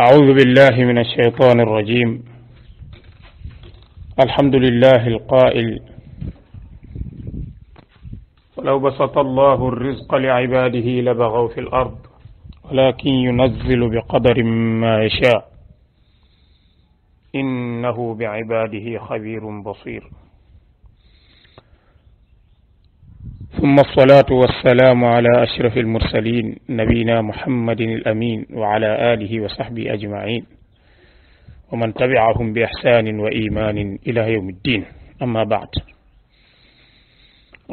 أعوذ بالله من الشيطان الرجيم. الحمد لله القائل: ولو بسط الله الرزق لعباده لبغوا في الأرض ولكن ينزل بقدر ما يشاء إنه بعباده خبير بصير. ثم الصلاة والسلام على أشرف المرسلين نبينا محمد الأمين وعلى آله وصحبه أجمعين ومن تبعهم بإحسان وإيمان إلى يوم الدين. أما بعد،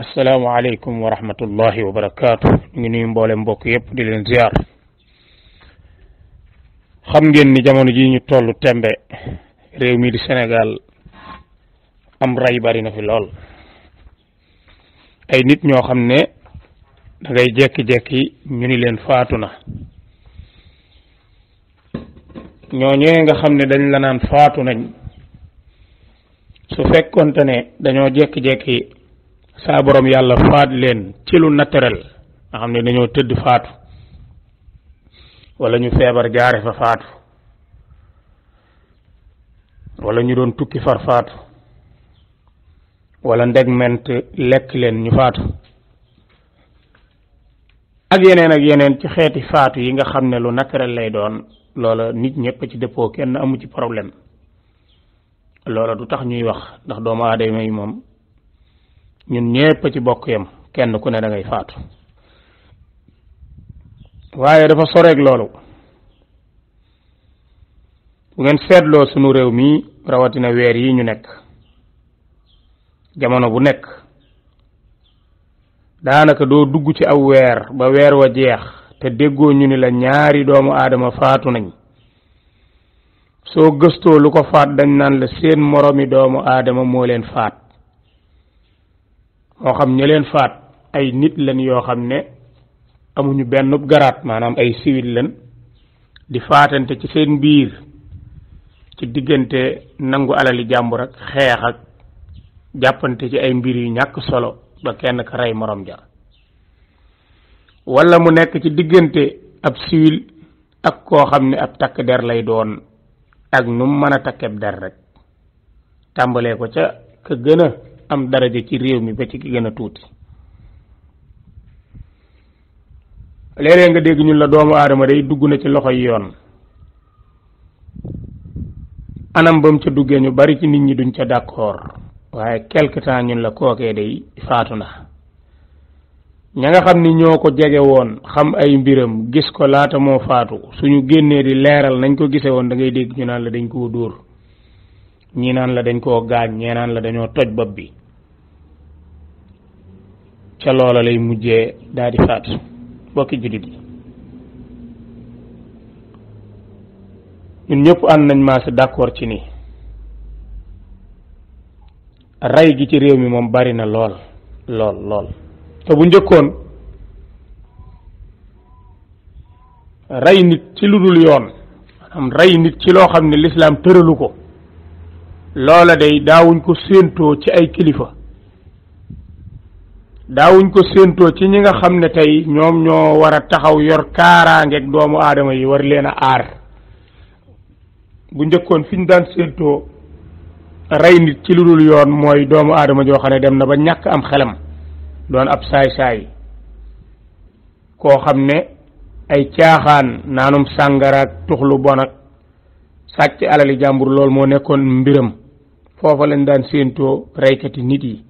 السلام عليكم ورحمة الله وبركاته. ني مبولم mbokk yépp di leen ziar. xam ngeen ni jamono ji ñu tollu tembe réew mi di Sénégal am ray bari na fi lool. ay nit ñoo xam ne da ngay jekki-jekki ñu ni leen faatu na, ñooñee nga xam ne dañ la naan faatu nañ, su fekkonte ne dañoo jekki-jekki saa borom yàlla faat leen ci lu naturel, nga xam ne dañoo tëdd faatu wala ñu feebar jaare fa faatu wala ñu doon tukki far faatu wala ndegment lekk leen ñu faatu ak yeneen ci xeeti faatu yi nga xam ne lu naturel lay doon, loola nit ñëpp ci dëppoo, kenn amu ci problème. loola du tax ñuy wax, ndax doomu aadama yi moom ñun ñëpp ci bokk yam, kenn ku ne da ngay faatu. waaye dafa soreeg loolu. bu ngeen seetloo sunu réew mi rawatina weer yi ñu nekk, jamono bu nekk daanaka doo dugg ci aw weer ba weer wa jeex te déggoo ñu ni la ñaari doomu aadama faatu nañ. soo gëstoo lu ko faat dañ naan la seen moromi doomu aadama moo leen faat. moo xam ña leen faat ay nit lañ yoo xam ne amuñu benn garaat, maanaam ay civil lañ di faatante ci seen biir ci diggante nangu alali jàmbur ak xeex ak jàppante ci ay mbir yu ñàkk solo ba kenn ka rey morom ja, wala mu nekk ci diggante ab civil ak koo xam ne ab takk der lay doon, ak nu mu mën a takkeb der rek, tàmbalee ko ca ka gën a am daraja ci réew mi ba ci ki gën a tuuti. léeg-léeg nga dégg ñun la doomu aadama day dugg na ci loxoy yoon. anam ba mu ca duggee ñu bari ci nit ñi duñ ca d'accord, waaye quelque temps ñun la kookee day faatu na. ña nga xam ni ñoo ko jege woon, xam ay mbiram, gis ko laata moo faatu, suñu génnee di leeral nañ ko gise woon, da ngay dégg ñu naan la dañ koo dóor, ñii naan la dañ koo gaañ, ñee naan la dañoo toj bopp bi. ca loola lay mujjee daal di faatu. bokki jullit yi, ñun ñëpp ànd nañ maase d'accord ci ni rey gi ci réew mi moom bari na lool lool. te bu njëkkoon rey nit ci lu dul yoon, maanaam rey nit ci loo xam ne lislaam tëralu ko, loola day daawuñ ko séentoo ci ay kilifa, daawuñ ko séentoo ci ñi nga xam ne tey ñoom ñoo war a taxaw yor kaaraangeeg doomu aadama yi, war leen a aar. bu njëkkoon fi ñu daan séentoo rey nit ci lu dul yoon mooy doomu aadama joo xam ne dem na ba ñàkk am xelam, doon ab saay-saay, koo xam ne ay caaxaan, naanum sàngara ak tuxlu bon ak sàcc alali jàmbur loolu moo nekkoon mbiram. foofa lañ daan séentoo reykati nit yi.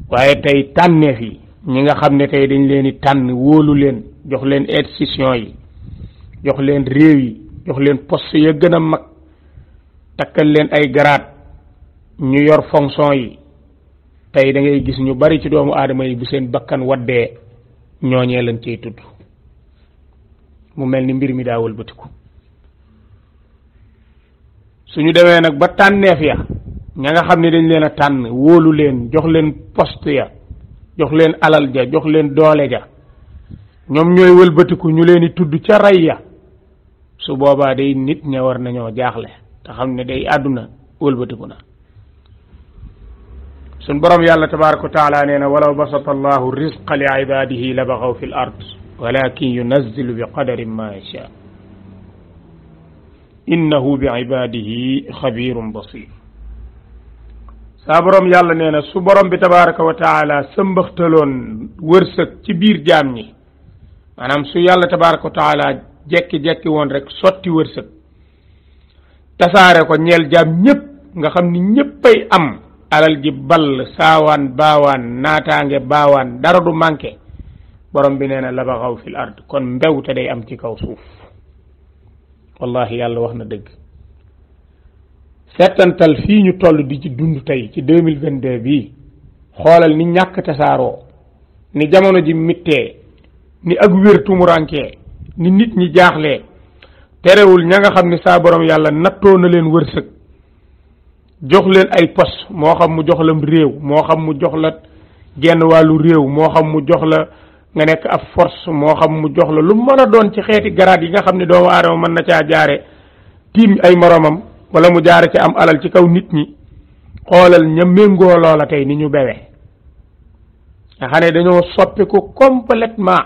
waaye tey tànneef yi, ñi nga xam ne tey dañ leen di tànn, wóolu leen, jox leen institution yi, jox leen réew yi, jox leen poste ya gën a mag, takkal leen ay garaat, ñu yor fonction yi. tey da ngay gis ñu bari ci doomu aadama yi bu seen bakkan waddee ñooñee lañ cey tudd, mu mel ni mbir mi daa wëlbatiku. suñu demee nag ba tànneef ya, ña nga xam ne dañ leen a tànn, wóolu leen, jox leen poste ya, jox leen alal ja, jox leen doole ja, ñoom ñooy wëlbatiku ñu leen di tudd ca rey ya. su boobaa day nit ña war nañoo jaaxle te xam ne day àdduna wëlbatiku na. sun borom yàlla tabaraka wa taala nee na: walaw basata allahu rizqa li ibadihi la baxaw fi l ard walakin yunazzilu bi qadarin ma yasha. innahu bi ibadihi xabirun basir saa borom yàlla nee na su borom bi tabaraka wa taala sëmbaxtaloon wërsëg ci biir jaam ñi maanaam su yàlla tabaraka wa taala jekki-jekki woon rek sotti wërsëg tasaare ko ñeel jaam ñépp nga xam ni ñéppay am alal ji ball saawaan baawaan naataange baawaan dara du manqué borom bi nee na la baxaw fil ard kon mbewte day am ci kaw suuf wallahi yàlla wax na dëgg settantal fii ñu toll di ci dund tey ci 2022 bii xoolal ni ñàkk tasaaroo ni jamono ji mittee ni ak wér tumurankee ni nit ñi jaaxlee terewul ña nga xam ni saa borom yàlla nattoo na leen wërsëg jox leen ay poste moo xam mu jox la réew moo xam mu jox la genn wàllu réew moo xam mu jox la nga nekk ab force moo xam mu jox la lu mën a doon ci xeeti garaat yi nga xam ne doomu aadama mën na caa jaare tiim ay moromam wala mu jaare ci am alal ci kaw nit ñi xoolal ña méngoo loola tey ni ñu bewee nga xam ne dañoo soppiku complètement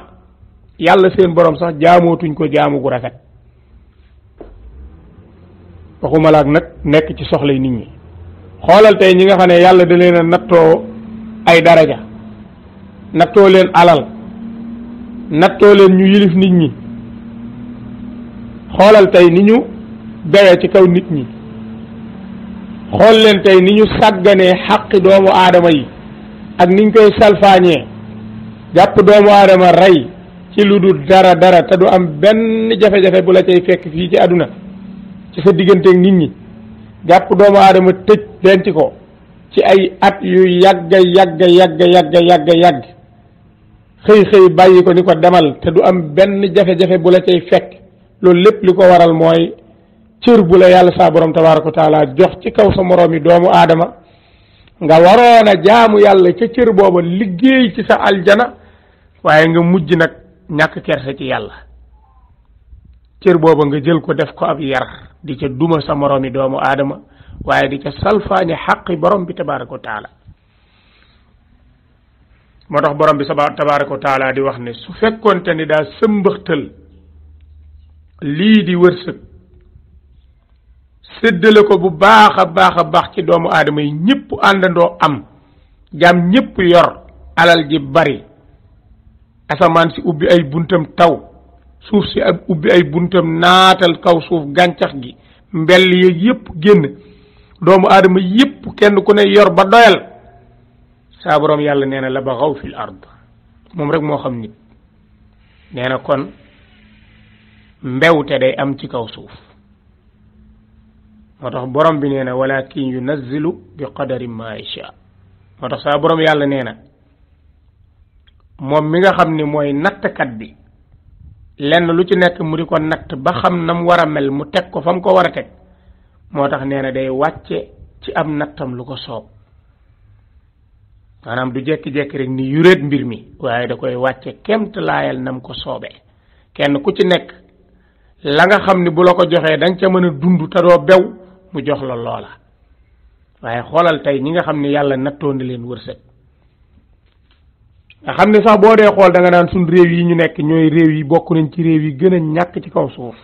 yàlla seen borom sax jaamootuñ ko jaamu gu rafet waxuma laak nag nekk ci soxlay nit ñi xoolal tey ñi nga xam ne yàlla da leen a nattoo ay daraja nattoo leen alal nattoo leen ñu yilif nit ñi xoolal tey ni ñu bewee ci kaw nit ñi xool leen tey ni ñu sàgganee xaqi doomu aadama yi ak niñ koy salfaañee jàpp doomu aadama rey ci lu dul dara te du am benn jafe-jafe bu la cay fekk fii ci àdduna ci sa digganteeg nit ñi jàpp doomu aadama tëj denc ko ci ay at yu yàgga yàgg xëy bàyyi ko ni ko demal te du am benn jafe-jafe bu la cay fekk loolu lépp li ko waral mooy cër bu la yàlla saa borom tabaaraka wa taala jox ci kaw sa moroomi doomu aadama nga waroon a jaamu yàlla ca cër booba liggéey ci sa aljana waaye nga mujj nag ñàkk kersa ci yàlla cër booba nga jël ko def ko ab yar di ca duma sa moroomi doomu aadama waaye di ca salfaañe xaqi borom bi tabaaraka wa taala moo tax borom bi tabaaraka wa taala di wax ne su fekkoonte ni daa sëmbëxtal lii di wërsëg séddale ko bu baax a baax ci doomu aadama yi ñëpp àndandoo am jaam ñëpp yor alal ji bari asamaan si ubbi ay buntam taw suuf si ak ubbi ay buntam naatal kaw suuf gàncax gi mbell yeeg yëpp génn doomu aadama yëpp kenn ku ne yor ba doyal saa borom yàlla nee na la baxaw fil ard moom rek moo xam nit nee na kon mbewte day am ci kaw suuf moo tax borom bi nee na walakin yunazzilu bi qadari ma yasha moo tax saa borom yàlla nee na moom mi nga xam ni mooy nattkat bi lenn lu ci nekk mu di ko natt ba xam na mu war a mel mu teg ko fa mu ko war a teg moo tax nee na day wàcce ci am nattam lu ko soob maanaam du jekki-jekki rek ni yuréet mbir mi waaye da koy wàcce kemt laayal nam ko soobee kenn ku ci nekk la nga xam ni bu la ko joxee da nga ca mën a dund te doo bew mu jox la loola waaye xoolal tey ñi nga xam ne yàlla nattoo na leen wërsëg nga xam ne sax boo dee xool da nga naan suñ réew yi ñu nekk ñooy réew yi bokk nañ ci réew yi gën a ñàkk ci kaw suuf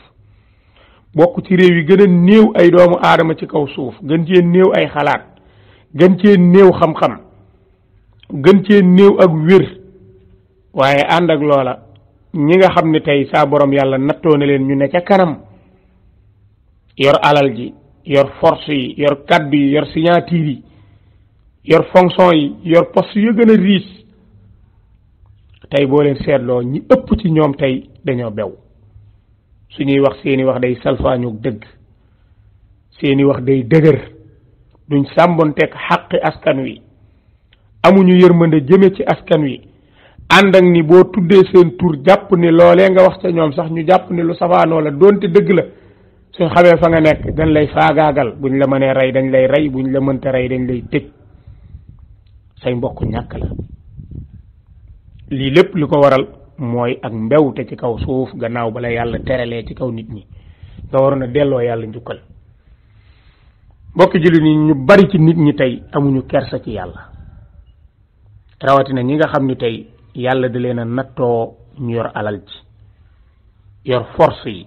bokk ci réew yi gën a néew ay doomu aadama ci kaw suuf gën cee néew ay xalaat gën cee néew xam-xam gën cee néew ak wér waaye ànd ak loola ñi nga xam ne tey saa borom yàlla nattoo na leen ñu ne ca kanam yor alal ji yor force yi yor kaddu yi yor signature yi yor fonction yi yor poste yu gën a riis tey boo leen seetloo ñi ëpp ci ñoom tey dañoo bew suñuy wax seeni wax day salfaañu dëgg seeni wax day dëgër duñ sàmbonteeg xaqi askan wi amuñu yërmande jëme ci askan wi ànd ak ni boo tuddee seen tur jàpp ni loolee nga wax ca ñoom sax ñu jàpp ni lu safaanoo la doonte dëgg la suñ xamee fa nga nekk dañ lay faagaagal buñ la mënee rey dañ lay rey buñ la mënta rey dañ lay tëj say mbokk ñàkk la lii lépp li ko waral mooy ak mbewte ci kaw suuf gannaaw bala yàlla teralee ci kaw nit ñi nga waroon a delloo yàlla njukkal mbokki jullit ñi ñu bari ci nit ñi tey amuñu kersa ci yàlla rawatina ñi nga xam ni tey yàlla da leen a nattoo ñu yor alal ji yor force yi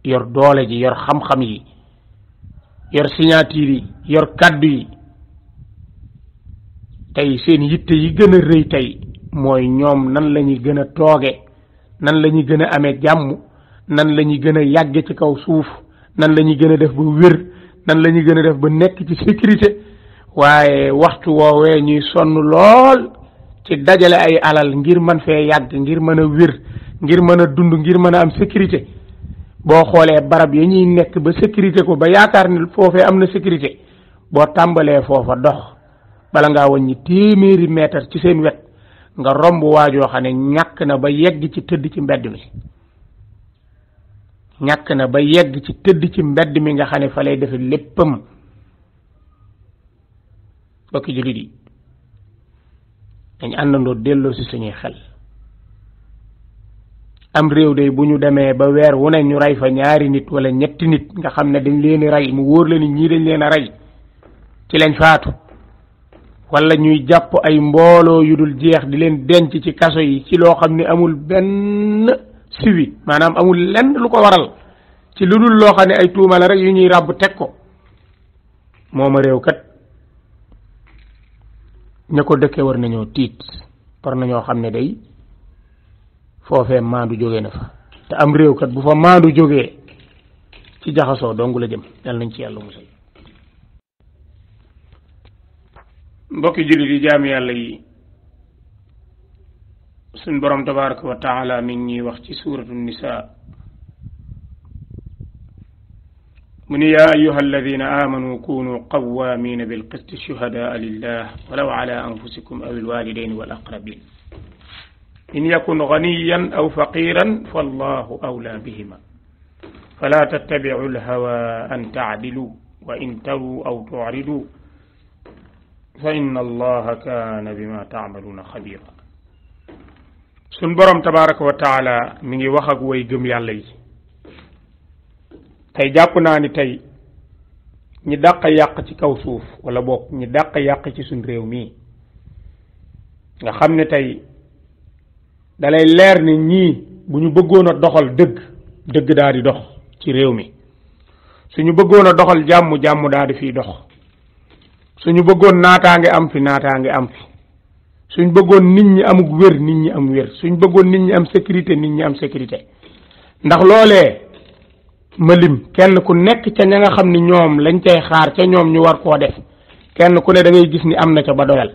yor doole ji yor xam-xam yi yor signature yi yor kaddu yi tey seen yitte yi gën a rëy tey mooy ñoom nan la ñuy gën a tooge nan la ñuy gën a amee jàmm nan la ñuy gën a yàgge ci kaw suuf nan la ñuy gën a def ba wér nan la ñuy gën a def ba nekk ci sécurité waaye waxtu woowee ñuy sonn lool ci dajale ay alal ngir mën fee yàgg ngir mën a wér ngir mën a dund ngir mën a am sécurité boo xoolee barab yi ñuy nekk ba sécurité ko ba yaakaar ni foofee am na sécurité boo tàmbalee foofa dox bala ngaa wàññi téeméeri mètre ci seen wet nga romb waajoo xam ne ñàkk na ba yegg ci tëdd ci mbedd mi ñàkk na ba yegg ci tëdd ci mbedd mi nga xam ne fa lay defe léppam bokki jullit yi dañ àndandoo delloo si suñuy xel am réew day bu ñu demee ba weer wu ne ñu rey fa ñaari nit wala ñetti nit nga xam ne dañ leen rey mu wóor la ni ñii dañ leen a rey ci lañ faatu wala ñuy jàpp ay mbooloo yu dul jeex di leen denc ci kaso yi ci loo xam ne amul benn suivi maanaam amul lenn lu ko waral ci lu dul loo xam ne ay tuuma la rek yu ñuy ràbb teg ko mooma réew kat ña ko dëkkee war nañoo tiit war nañoo xam ne day foofee maandu jógee na fa te am réew kat bu fa maandu jógee ci jaxasoo dong la jëm yàlla nañ ci yàlla musal mbokki jullit yi jaami yàlla yi suñ borom tabaraka wa taala mi ngi ñuy wax ci suratu nisa من يا أيها الذين آمنوا كونوا قوامين بالقسط شهداء لله ولو على أنفسكم أو الوالدين والأقربين إن يكن غنيا أو فقيرا فالله أولى بهما فلا تتبعوا الهوى أن تعدلوا وإن تروا أو تعرضوا فإن الله كان بما تعملون خبيرا سنبرم تبارك وتعالى من وخق ويقم يالي tay jàpp naa ni tey ñi dàq yàq ci kaw suuf wala bokk ñi dàq yàq ci suñ réew mii nga xam ne tey dalay leer ni ñii bu ñu bëggoon a doxal dëgg daal di dox ci réew mi suñu bëggoon a doxal jàmm daal di fiy dox suñu bëggoon naataange am fi naataange am fi suñ bëggoon nit ñi amuk wér nit ñi am wér suñ bëggoon nit ñi am sécurité nit ñi am sécurité ndax loolee malim kenn ku nekk ca ña nga xam ni ñoom lañ cay xaar ca ñoom ñu war koo def kenn ku ne da ngay gis ni am na ca ba doyal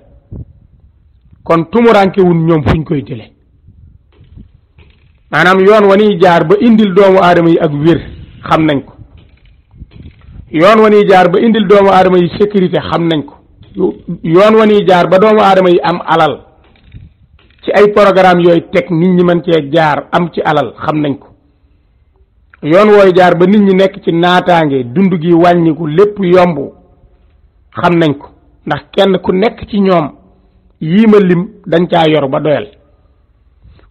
kon tumuranke wun ñoom fuñ koy jële maanaam yoon wa niy jaar ba indil doomu aadama yi ak wér xam nañ ko yoon wa niy jaar ba indil doomu aadama yi sécurité xam nañ ko yoon wa niy jaar ba doomu aadama yi am alal ci ay programme yooyu teg nit ñi mën cee jaar am ci alal xam nañ ko yoon wooy jaar ba nit ñi nekk ci naataange dund gi wàññiku lépp yomb xam nañ ko ndax kenn ku nekk ci ñoom yii ma lim dañ caa yor ba doyal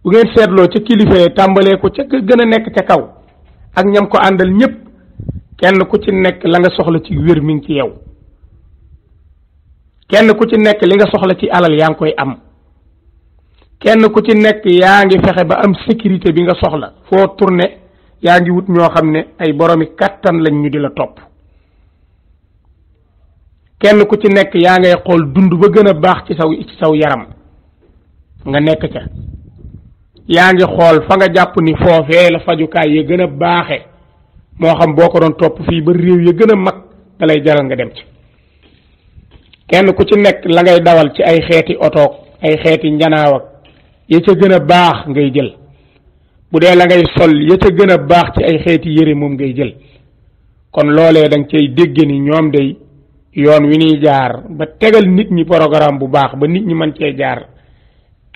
bu ngeen seetloo ca kilifa tàmbalee ko ca gën a nekk ca kaw ak ñam ko àndal ñépp kenn ku ci nekk la nga soxla ci wér mi ngi ci yow kenn ku ci nekk li nga soxla ci alal yaa ngi koy am kenn ku ci nekk yaa ngi fexe ba am sécurité bi nga soxla foo tourné yaa ngi wut ñoo xam ne ay boromi kàttan lañ ñu di la topp kenn ku ci nekk yaa ngay xool dund ba gën a baax ci saw yaram nga nekk ca yaa ngi xool fa nga jàpp ni foofee la fajukaay ya gën a baaxe moo xam boo ko doon topp fii ba réew ya gën a mag da lay jaral nga dem ci kenn ku ci nekk la ngay dawal ci ay xeeti otoog ay xeeti njanaaw ak ya ca gën a baax ngay jël bu dee la ngay sol ya ca gën a baax ci ay xeeti yére moom ngay jël kon loolee danga cay dégge ni ñoom day yoon wi ñuy jaar ba tegal nit ñi programme bu baax ba nit ñi mën cee jaar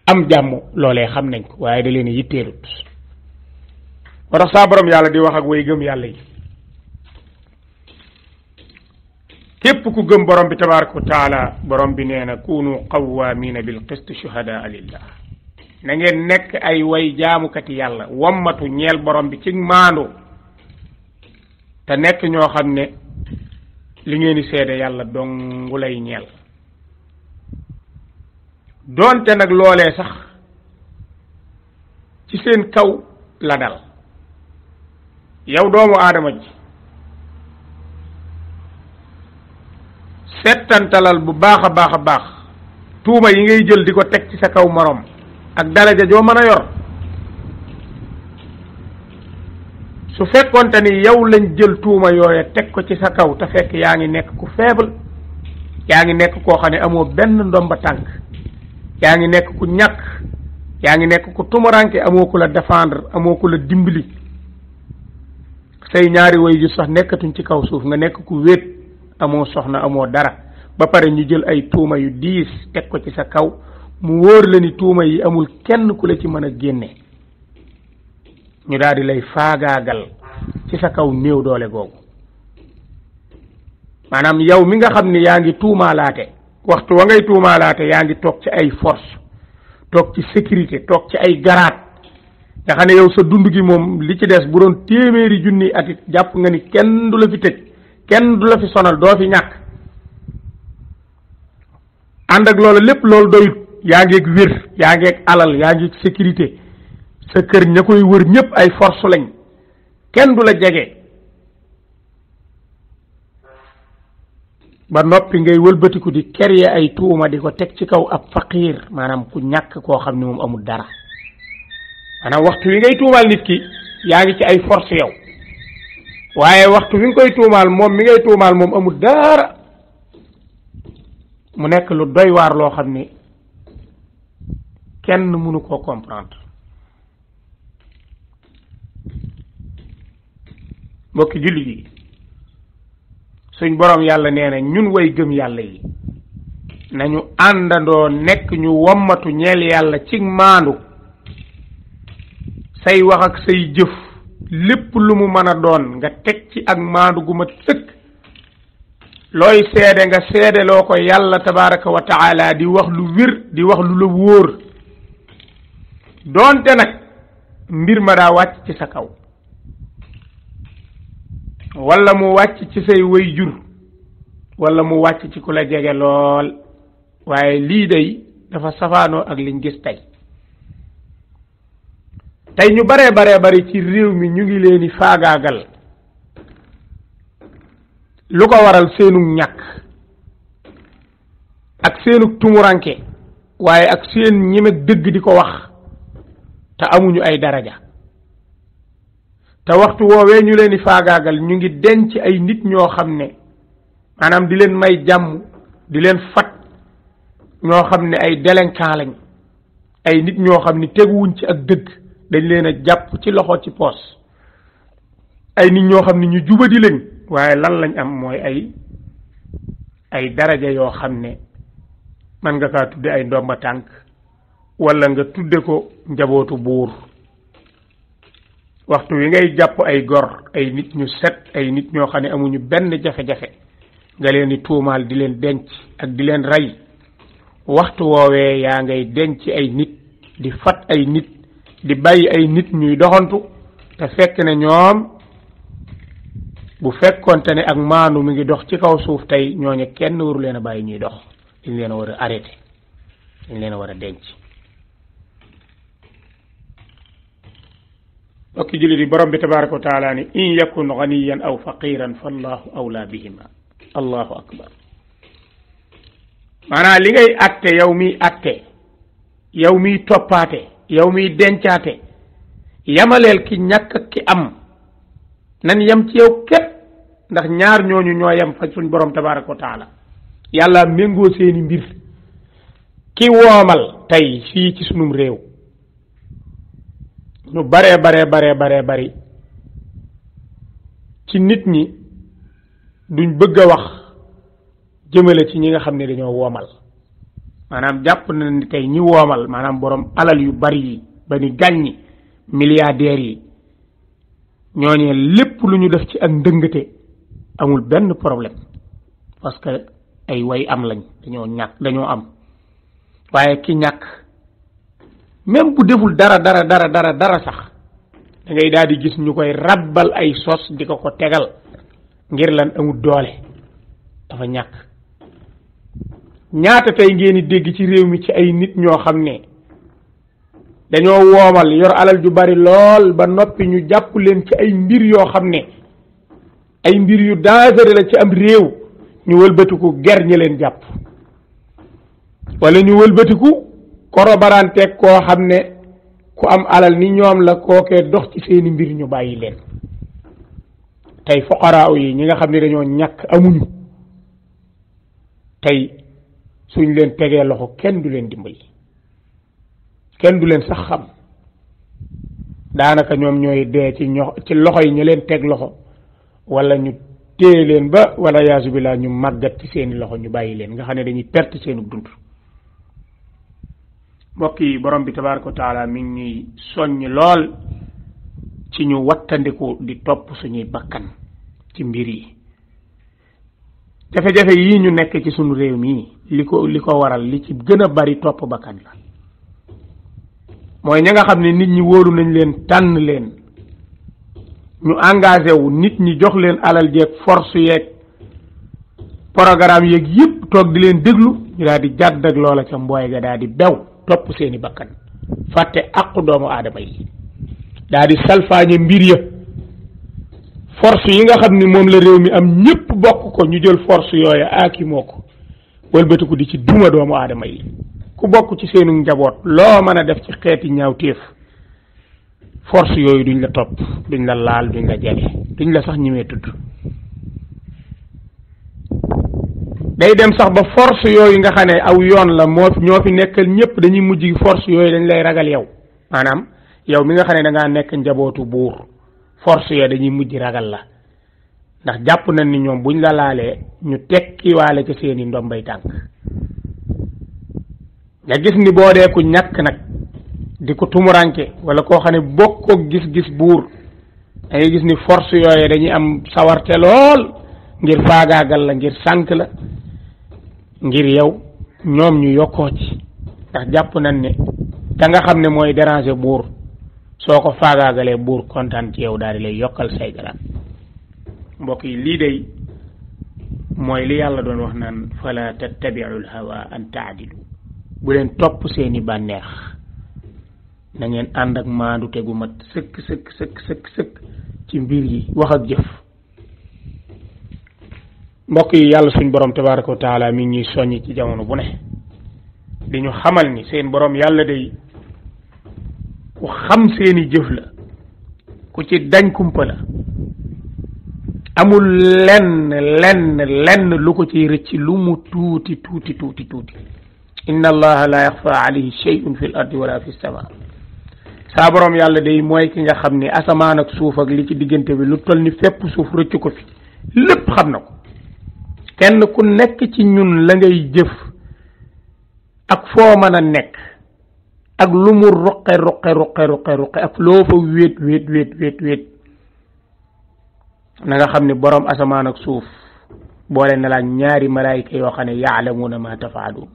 am jàmm loolee xam nañ ko waaye da leen yitteelut moo tax saa borom yàlla di wax ak way gëm yàlla yi képp ku gëm borom bi tabaraka wa taala borom bi nee na kunu qawwaamina bil qist shuhadaa lillah na ngeen nekk ay way jaamukati yàlla wammatu ñeel borom bi ci maandu te nekk ñoo xam ne li ngeen di seede yàlla dongu lay ñeel doonte nag loolee sax ci seen kaw la dal yow doomu aadama ji settantalal bu baax a baax tuuma yi ngay jël di ko teg ci sa kaw morom ak daraja joo mën a yor su fekkonte ni yow lañ jël tuuma yooya teg ko ci sa kaw te fekk yaa ngi nekk ku faible yaa ngi nekk koo xam ne amoo benn ndomba tànk yaa ngi nekk ku ñàkk yaa ngi nekk ku tumuranke amoo ku la défendre amoo ku la dimbali say ñaari way ju sax nekkatuñ ci kaw suuf nga nekk ku wéet amoo soxna amoo dara ba pare ñu jël ay tuuma yu diis teg ko ci sa kaw mu wóor la ni tuuma yi amul kenn ku la ci mën a génne ñu daal di lay faagaagal ci sa kaw néew doole googu maanaam yow mi nga xam ni yaa ngi tuumaalaate waxtu wa ngay tuumaalaate yaa ngi toog ci ay force toog ci sécurité toog ci ay garaat nga xam ne yow sa dund gi moom li ci des bu doon téeméeri junni atit jàpp nga ni kenn du la fi tëj kenn du la fi sonal doo fi ñàkk ànd ak loolu lépp loolu doyut yaa ngeeg wér yaa ngeeg alal yaa ngeeg sécurité sa kër ña koy wër ñëpp ay force lañ kenn du la jege ba noppi ngay wëlbatiku di créer ay tuuma di ko teg ci kaw ab faqiir maanaam ku ñàkk koo xam ne moom amul dara maanaam waxtu wi ngay tuumaal nit ki yaa ngi ci ay force yow waaye waxtu wi nga koy tuumaal moom mi ngay tuumaal moom amul dara mu nekk lu doy waar loo xam ni kenn mënu koo comprendre mbokki jullit yi suñ borom yàlla nee na ñun way gëm yàlla yi nañu àndandoo nekk ñu wommatu ñeel yàlla ci maandu say wax ak say jëf lépp lu mu mën a doon nga teg ci ak maandu gu mat sëkk looy seede nga seede loo ko yàlla tabaraka wa taala di wax lu wér di wax lu la wóor doonte nag mbir ma daa wàcc ci sa kaw wala mu wàcc ci say way jur wala mu wàcc ci ku la jege lool waaye lii day dafa safaanoo ak liñ gis tey ñu baree bari ci réew mi ñu ngi leen di faagaagal lu ko waral seenug ñàkk ak seenug tumuranke waaye ak seen ñemek dëgg di ko wax te amuñu ay daraja te waxtu woowee ñu leen di faagaagal ñu ngi denc ay nit ñoo xam ne maanaam di leen may jàmm di leen fat ñoo xam ne ay délinquant lañ ay nit ñoo xam ne teguwuñ ci ak dëgg dañ leen a jàpp ci loxo ci poos ay nit ñoo xam ne ñu jubadi lañ waaye lan lañ am mooy ay daraja yoo xam ne man nga kaa tudde ay ndomba tànk wala nga tudde ko njabootu buur waxtu wi ngay jàpp ay gor ay nit ñu set ay nit ñoo xam ne amuñu benn jafe-jafe nga leen di tuumaal di leen denc ak di leen rey waxtu woowee yaa ngay denc ay nit di fat ay nit di bàyyi ay nit ñuy doxantu te fekk ne ñoom bu fekkonte ne ak maanu mi ngi dox ci kaw suuf tey ñooñu kenn waru leen a bàyyi ñuy dox dañ leen a war a arrêté dañ leen a war a denc okki jullit yi borom bi tabaraka wa taala ni in yakun ganiyan aw faqiran fallahu awla bihima allahu akbar maanaam li ngay atte yow miy atte yow miy toppaate yow miy dencaate yamaleel ki ñàkk ak ki am nan yem ci yow képp ndax ñaar ñooñu ñoo yem fa suñ borom tabaraka wa taala yàlla méngoo seeni mbir ki woomal tey fii ci sunum réew ñu bare bari ci nit ñi duñ bëgg a wax jëmale ci ñi nga xam ne dañoo woomal maanaam jàpp na ni tey ñi woomal maanaam borom alal yu bari yi ba ni gàññi milliardaires yi ñooñee lépp lu ñu def ci ak ndëngate amul benn problème parce que ay way am lañ dañoo am waaye ki ñàkk même bu deful dara sax da ngay daal di gis ñu koy rabbal ay sos di ko tegal ngir lan amul doole dafa ñàkk ñaata tey ngeen di dégg ci réew mi ci ay nit ñoo xam ne dañoo woomal yor alal ju bari lool ba noppi ñu jàpp leen ci ay mbir yoo xam ne ay mbir yu dangereux la ci am réew ñu wëlbatiku ger ñi leen jàpp wala ñu wëlbatiku korobaranteeg koo xam ne ku am alal ni ñoom la kookee dox ci seeni mbir ñu bàyyi leen tey fuqaraaw yi ñi nga xam ne dañoo ñàkk amuñu tey suñ leen tegee loxo kenn du leen dimbali kenn du leen sax xam daanaka ñoom ñooy dee ci loxo yi ñu leen teg loxo wala ñu téye leen ba wala yaasu billah ñu màggat ci seeni loxo ñu bàyyi leen nga xam ne dañuy perte seenu dund mbokk yi borom bi tabaaraka wa taala mi ngi ñuy soññ lool ci ñu wattandiku di topp suñuy bakkan ci mbir yi jafe-jafe yii ñu nekk ci suñu réew mi li ko waral li ci gën a bari topp bakkan la mooy ña nga xam ne nit ñi wóolu nañ leen tànn leen ñu engagé wu nit ñi jox leen alal jeeg force yeeg programme yeeg yëpp toog di leen déglu ñu daal di jàdd ak loola ca mbooy ga daal di bew topp seeni bakkan fàtte àqu doomu aadama yi daal di salfaañe mbir ya force yi nga xam ni moom la réew mi am ñëpp bokk ko ñu jël force yooya aaki moo ko wëlbatiku di ci duma doomu aadama yi ku bokk ci seenu njaboot loo mën a def ci xeeti ñaawteef force yooyu duñ la topp duñ la laal duñ la jege duñ la sax ñimee tudd day dem sax ba force yooyu nga xam ne aw yoon la ñoo fi nekkal ñëpp dañuy mujj force yooyu dañ lay ragal yow maanaam yow mi nga xam ne da ngaa nekk njabootu buur force yooyu dañuy mujj ragal la ndax jàpp nañ ni ñoom buñ la laalee ñu tekkiwaale ca seeni ndombay tànk nga gis ni boo dee ku ñàkk nag di ko tumuranke wala koo xam ne bokkoo gis-gis buur da ngay gis ni force yooyu dañuy am sawarte lool ngir faagaagal la ngir sànk la ngir yow ñoom ñu yokkoo ci ndax jàpp nañ ne ka nga xam ne mooy déranger buur soo ko faagaagalee buur kontaan ci yow daal di lay yokkal say garaat mbokk yi lii day mooy li yàlla doon wax naan fala tattabi'ul hawa an ta'dilu bu leen topp seeni bànneex na ngeen ànd ak maandu tegu mat sëkk ci mbir yi wax ak jëf mbokk yi yàlla suñ borom tabaraka wa taala mi ngi ñuy soññ ci jamono bu ne di ñu xamal ni seen borom yàlla day ku xam seeni jëf la ku ci dañ kumpa la amul lenn lu ko ciy rëcc lu mu tuuti inna allaha la yaxfa alayhi shay'un fi l ardi wala fi sama saa borom yàlla day mooy ki nga xam ni asamaan ak suuf ak li ci diggante bi lu toll ni fépp suuf rëcc ko fi lépp xam na ko kenn ku nekk ci ñun la ngay jëf ak foo mën a nekk ak lu mu ruqe ak loo fa wéet na nga xam ni borom asamaan ak suuf boole na la ñaari malaayika yoo xam ne yaalamuuna ma tafaaluun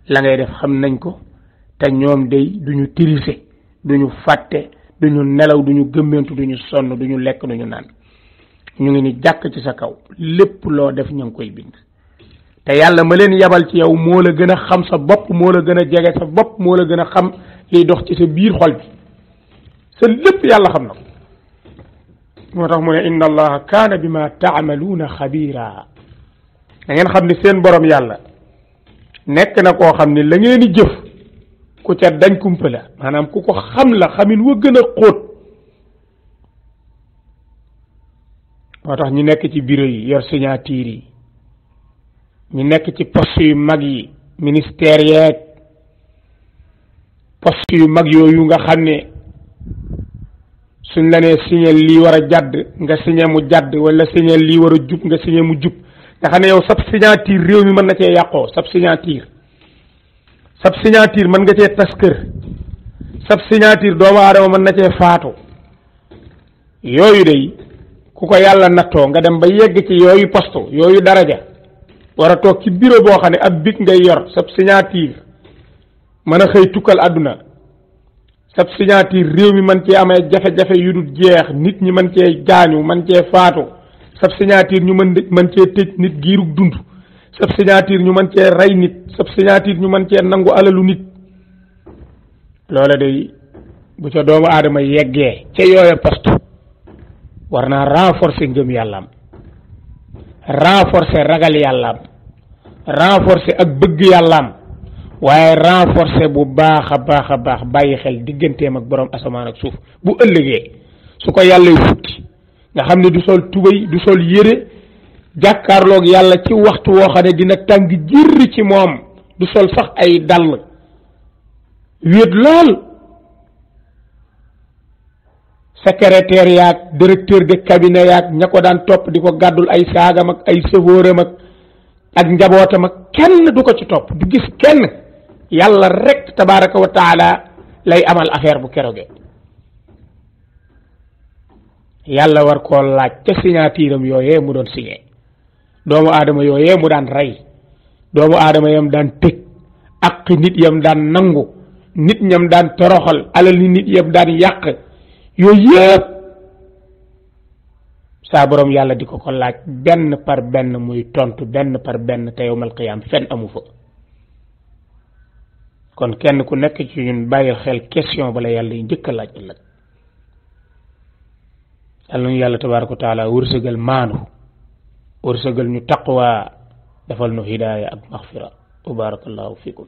la ngay def xam nañ ko te ñoom day duñu tirise duñu fàtte duñu nelaw duñu gëmmentu duñu sonn duñu lekk duñu naan ñu ngi ni jàkk ci sa kaw lépp loo def ñu ngi koy bind te yàlla ma leen yabal ci yow moo la gën a xam sa bopp moo la gën a jege sa bopp moo la gën a xam liy dox ci sa biir xol bi sa lépp yàlla xam na ko moo tax mu ne inna allaha kaana bima taamaluuna xabira da ngeen xam ni seen borom yàlla nekk na koo xam ni la ngeen di jëf ku ca dañ kumpa la maanaam ku ko xam la xamin wa gën a xóot moo tax ñu nekk ci bureau yi yor signature yi ñu nekk ci poste yu mag yi ministère yeeg poste yu mag yooyu nga xam ne suñ la nee signé lii war a jàdd nga signé mu jàdd wala signé lii war a jub nga signé mu jub nga xam ne yow sab signature réew mi mën na cee yàqoo sab signature mën nga cee tas kër sab signature doomu aadama mën na cee faatu yooyu day ku ko yàlla nattoo nga dem ba yegg ci yooyu poste yooyu daraja war a toog ci bureau boo xam ne ab bic ngay yor sab signature mën a xëy tukkal àdduna sab signature réew mi mën cee amee jafe-jafe yu dul jeex nit ñi mën cee gaañu mën cee faatu sab signature ñu mën cee tëj nit giirug dund sab signature ñu mën cee rey nit sab signature ñu mën cee nangu alalu nit loola day bu ca doomu aadama yeggee ca yooya poste war naa renforcer ngëm yàllaam renforcer ragal yàllaam renforcer ak bëgg yàllaam waaye renforcer bu baax a baax bàyyi xel digganteem ak borom asamaan ak suuf bu ëllëgee su ko yàlla futti nga xam ne du sol tubéy du sol yére jàkkaarloog yàlla ci waxtu woo xam ne dina tàng jër ci moom du sol sax ay dàll wéet lool secrétaire yaag directeur de cabinet yaag ña ko daan topp di ko gàddul ay saagam ak ay sëfóoram ak njabootam ak kenn du ko ci topp du gis kenn yàlla rek tabaraka wa taala lay amal affaire bu keroge yàlla war koo laaj ca signature am yooyee mu doon signé doomu aadama yooyee mu daan rey doomu aadama yam daan tëj ak nit yam daan nangu nit ñam daan toroxal alal ni nit yam daan yàq yooyu yëpp saa borom yàlla di ko ko laaj benn par benn muy tontu benn par benn te yowmal qiyaam fenn amu fa kon kenn ku nekk ci ñun bàyyil xel question bala yàlla yi njëkk a laaj ëllëg yàlla ñu yàlla tabaaraka wa taala wërsëgal maanu wërsëgal ñu taqwa defal nu hidaaya ak maxfira wa barakallahu fikum